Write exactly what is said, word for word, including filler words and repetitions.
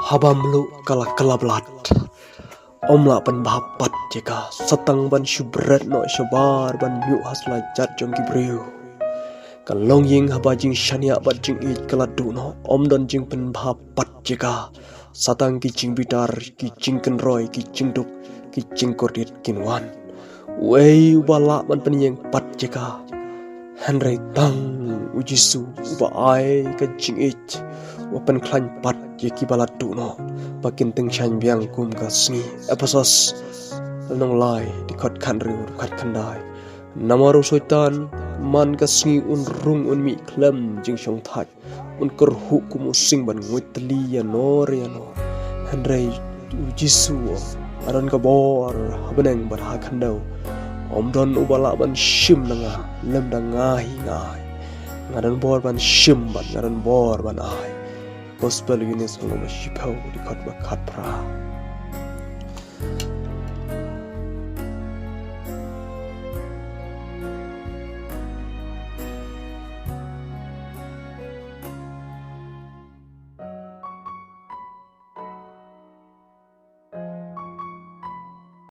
Haba mluh ka la kylla blat, ym lah pynbha pat ïa ka. Satang ban shu bret noh shabar ban ïuh ha sla jait jong ki briew. Ka longïing haba jingshaniah bad jingïeit ka la duh noh, ym don jingpynbha pat ïa ka. Satang ki jingbitar, ki jingkynroi, ki jingduk, ki jingkordit kin wan. Uei uba lah ban pynïeng pat ïa ka? Hynrei tang U Jisu uba ai ka jingïeit, uba pynkhlaiñ pat ïa kiba la duh noh, ba kin tyngshaiñ biang kum ka sngi. Ephesos lynnong lai, dkhot khathynriew, dkhot khyndai. Namar u Soitan man ka sngi un rung, un mih khlem jingshongthait, un kyrhuh kum u sing ban nguid tylli ïano re ïano. Hynrei U Jisu, nga don ka bor ha bneng bad ha khyndew. Ym don uba lah ban shim na nga lymda nga hi nga ai. Nga don bor ban shim bad nga don bor ban ai. Gospel Ïoannis lynnong ba shiphew, dkhot ba khatphra.